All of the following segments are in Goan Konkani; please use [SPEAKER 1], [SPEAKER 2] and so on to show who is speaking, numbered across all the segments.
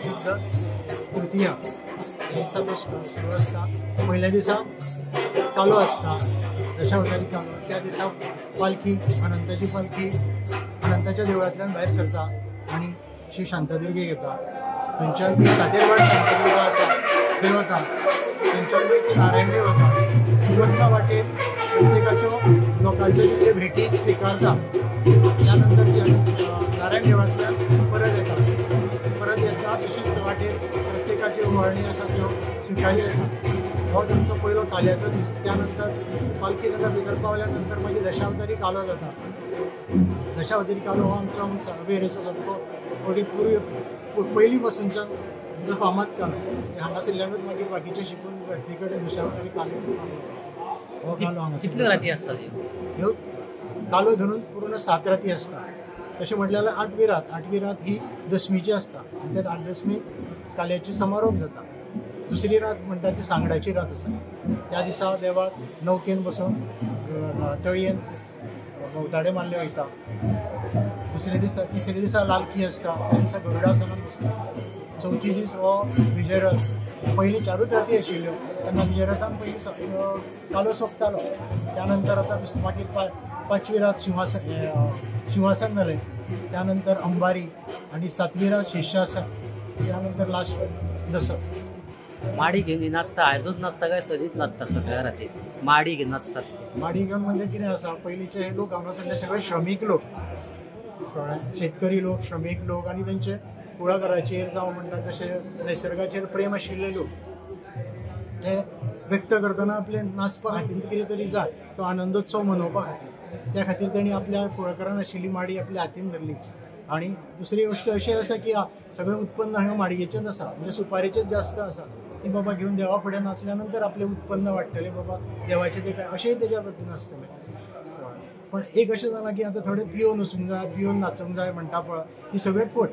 [SPEAKER 1] शुद्ध तृतीया दिसा तो सुरू आसता. पयल्या दिसा कालो आसता, दशावतारी कालो. त्या दिसा पालखी, अनंताची पालखी अनंताच्या देवळांतल्यान भायर सरता आनी श्री शांतादुर्गेक येता. थंयच्यान सातेरवाड शांतादुर्गा आसा थंय वता, थंयच्यान मागीर नारायण वता. वता वाटेर प्रत्येकाच्यो लोकांच्यो तितल्यो भेटी स्विकारता. त्यानंतर ती नारायण देवळांतल्यान परत येता. परत येता तशीच वाटेर प्रत्येकाची वळणी आसा त्यो स्विकारली जाता. हो तांचो पयलो काल्याचो दीस. त्यानंतर पालखी जेन्ना भितर पावल्या नंतर मागीर दशावतारी कालो जाता. दशावतारी कालो हो आमचो वेरेचो सामको अडी पूर्व पयलीं पासूनच्यान आमचो फामाद कालो. हांगासरल्यानूच मागीर बाकीचे शिकून व्यक्ती कडेन दशावतारी कालो हो कालो हांगा.
[SPEAKER 2] कितल्यो राती आसता
[SPEAKER 1] ह्यो? कालो धरून पूर्ण 7 राती आसता. तशें म्हटल्यार आठवी रात, आठवी रात ही दसमीची आसता आनी त्यात आठ दसमी काल्याची समारोप जाता. दुसरी रात म्हणटा ती सांगडाची रात आसा. त्या दिसा देवाक नौकेन बसून तळयेन भोंवताडे मारले वयता. दुसरे दिसा, तिसरे दिसा लालखी आसता, त्या दिसा गरुडासनान बसता. चवथी दीस हो विजयरथ. पयलीं 4 राती आशिल्ल्यो तेन्ना विजयरथान पयलीं कालो सोंपतालो. त्यानंतर आतां मागीर 5वी रात शिंवासन शिंवासन जालें, त्यानंतर अंबारी आनी 7वी रात शेषासन, त्यानंतर लास्ट दसक.
[SPEAKER 2] माडी घेवन नाचता आयजूच नाचता काय सदींच नाचता? सगळ्या राती माडी घेवन नाचतात.
[SPEAKER 1] माडी घेवन म्हणजे कितें आसा, पयलींचे हे लोक हांगासरले सगळे श्रमीक लोक, शेतकरी लोक, श्रमीक लोक आनी तेंचे कुळागराचेर जावं म्हणटा तशें निसर्गाचेर प्रेम आशिल्ले लोक ते व्यक्त करतना आपले नाचपा खातीर कितें तरी जाय, तो आनंदोत्सव मनोवपा खातीर. त्या खातीर तेणी आपल्या कुळागरान आशिल्ली माडी आपल्या हातीन धरली. आनी दुसरी गोश्ट अशी आसा की सगळें उत्पन्न हांगा माडयेचेंच आसा, म्हणजे सुपारेचेंच जास्त आसा. ती बाबा घेवन देवा फुडें नाचल्या नंतर आपलें उत्पन्न वाडटलें बाबा देवाचें ते काय अशेंय तेज्या खातीर आसतलें. पण एक अशें जालां की आतां थोडे पिवन वचूंक जाय, पिवन नाचूंक जाय म्हणटा पळय, ही सगळें फट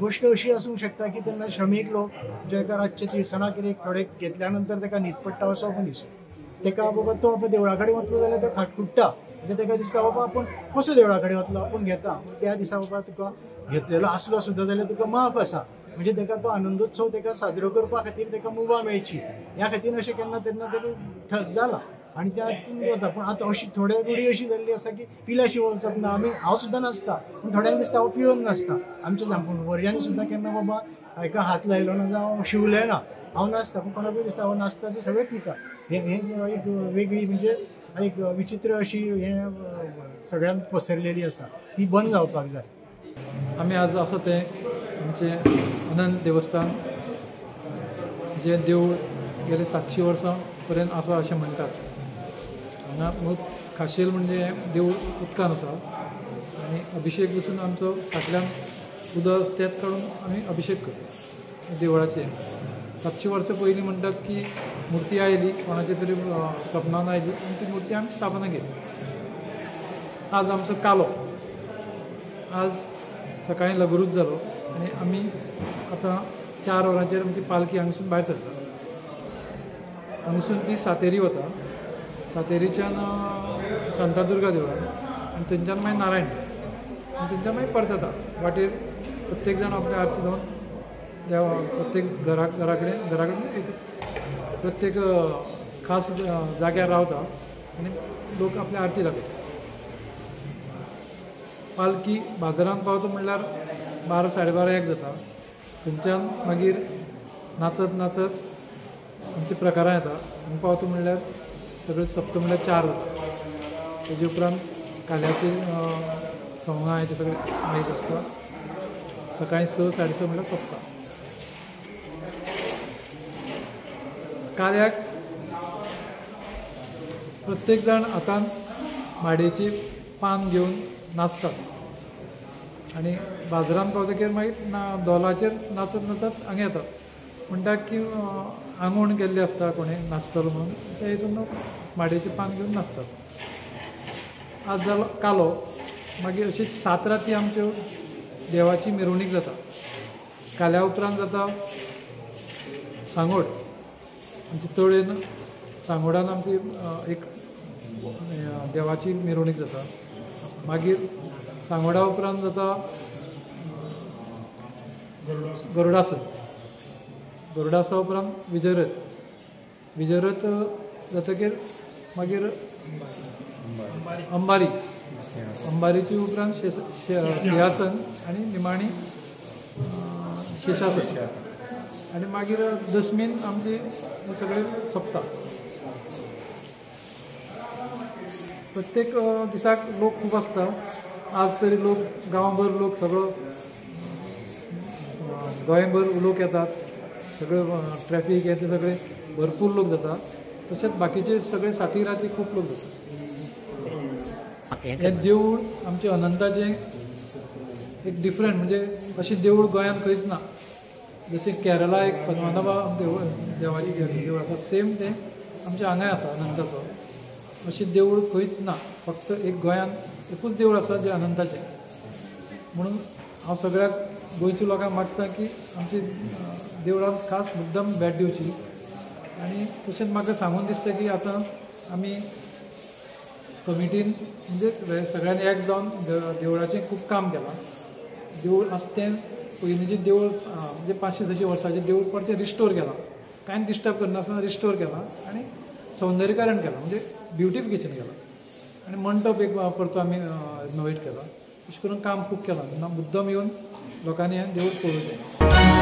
[SPEAKER 1] गोश्ट अशी आसूंक शकता की तेन्ना श्रमीक लोक जे एका रातचे तिळसणाक कितें थोडे घेतल्या नंतर ताका न्हीद पडटा असो मनीस, ताका बाबा तो बाबा देवळा कडेन वतलो जाल्यार तो खाटकुट्टा. म्हणजे ताका दिसता बाबा आपूण कसो देवळा कडेन वतलो, आपूण घेता. त्या दिसा बाबा तुका घेतलेलो आसलो सुद्दां जाल्यार तुका माफ आसा. म्हणजे ताका तो आनंदोत्सव ताका साजरो करपा खातीर ताका मुभा मेळची ह्या खातीर अशें केन्ना तेन्ना तें जालां आनी त्या वता. पूण आतां अशी थोडे रुढी अशी जाल्ली आसा की पिल्या शिवाय वचप ना. आमी हांव सुद्दां नाचता, पूण थोड्यांक दिसता हांव पिवन नाचता. आमच्या वर्यांनी सुद्दां केन्ना बाबा हाका हात लायलो ना जावं शिवलें ना, हांव नाचता. पूण कोणाकूय दिसता हांव नाचता, ते सगळे पिता. हें एक वेगळी म्हणजे एक विचित्र अशी हें सगळ्यांत पसरलेली आसा, ती बंद जावपाक जाय.
[SPEAKER 3] आमी आज आसा तें आमचें अनंत देवस्थान, जें देवूळ गेले 700 वर्सां पर्यंत आसा अशें म्हणटात. हांगा खाशेल म्हणजे देवूळ उदकान आसा आनी अभिशेक पसून आमचो फाटल्यान उदक तेच काडून आमी अभिशेक करता देवळाचेर. 700 वर्सां पयलीं म्हणटात की मुर्ती आयली, कोणाचे तरी सपनान आयली आनी ती मुर्ती आमी स्थापना केली. आज आमचो कालो, आज सकाळीं लगरूच जालो आनी आमी आतां 4 वरांचेर आमची पालखी हांगसून भायर सरता. हांगसून ती सातेरी वता, सातेरीच्यान शांतादुर्गा देवळान आनी थंयच्यान मागीर नारायण आनी थंयच्यान मागीर परत येता. वाटेर प्रत्येक जाण आपली आरती जावन देवा प्रत्येक घरा घरा कडेन एक प्रत्येक खास जाग्यार रावता आनी लोक आपली आरती दाखयता. पालखी बाजारान पावता म्हणल्यार 12 साडे 12 1 जाता. थंयच्यान मागीर नाचत नाचत आमची प्रकारां येता आनी पावता म्हणल्यार सगळें सोंपता म्हणल्यार 4 जाता. तेजे उपरांत काल्याची सवंगां हें सगळें आयज आसता. सकाळीं 6 साडे 6 म्हणल्यार सोंपता. काल्याक प्रत्येक जाण हातान माडयेची पान घेवन नाचतात आनी बाजारान पावतकीर मागीर ना धोलाचेर नाचत नाचत हांगा येतात. म्हणटा की आंगवण केल्ली आसता कोणें नाचतलो म्हणून, ते हितून माडयेचें पान घेवन नाचतात. आज जालो कालो, मागीर अशी 7 राती आमच्यो देवाची मिरवणीक जाता. काल्या उपरांत जाता सांगोड. आमची तळयेन सांगोडान आमची एक देवाची मिरवणीक जाता. मागीर सांगोडा उपरांत जाता गरुडासन. गरुडासना उपरांत विजयरथ. विजयरथ जातकीर मागीर अंबारी. अंबारीची उपरांत सिंहासन आनी निमाणी शेषासन आनी मागीर दसमीन आमची सगळे सोंपता. प्रत्येक दिसाक लोक खूब आसता. आज तरी लोक गांवभर लोक सगळो गोंयभर लोक येतात, सगळे ट्रॅफीक हे ते सगळे भरपूर लोक जाता. तशेंच बाकीचे सगळे साती राती खूब लोक जाता. हें देवूळ आमचें अनंताचें एक डिफरंट, म्हणजे अशें देवूळ गोंयांत खंयच ना. जशें केरला एक पद्मनाभा देवूळ देवाचें देवूळ आसा, सेम तें आमच्या हांगाय आसा अनंताचो. अशें देवूळ खंयच ना, फक्त एक गोंयांत एकूच देवूळ आसा जें अनंताचें. म्हणून हांव सगळ्याक गोंयच्या लोकांक मागता की आमची देवळांत खास मुद्दम भेट दिवची. आनी तशेंच म्हाका सांगून दिसता की आतां आमी कमिटीन म्हणजे सगळ्यांनी एक जावन देवळाचें खूब काम केलां. देवूळ आसा तें पयलींचें देवूळ म्हणजे 500-600 वर्सांचें देवूळ परतें रिस्टोर केलां, कांय डिस्टर्ब करनासतना रिस्टोर केलां आनी सौंदर्यीकरण केलां, म्हणजे ब्युटिफिकेशन केलां. आनी मंडप एक परतो आमी रिनोवेट केला. अशें करून काम खूब केलां. मुद्दम येवन लोकांनी हें देवूळ पळोवचें.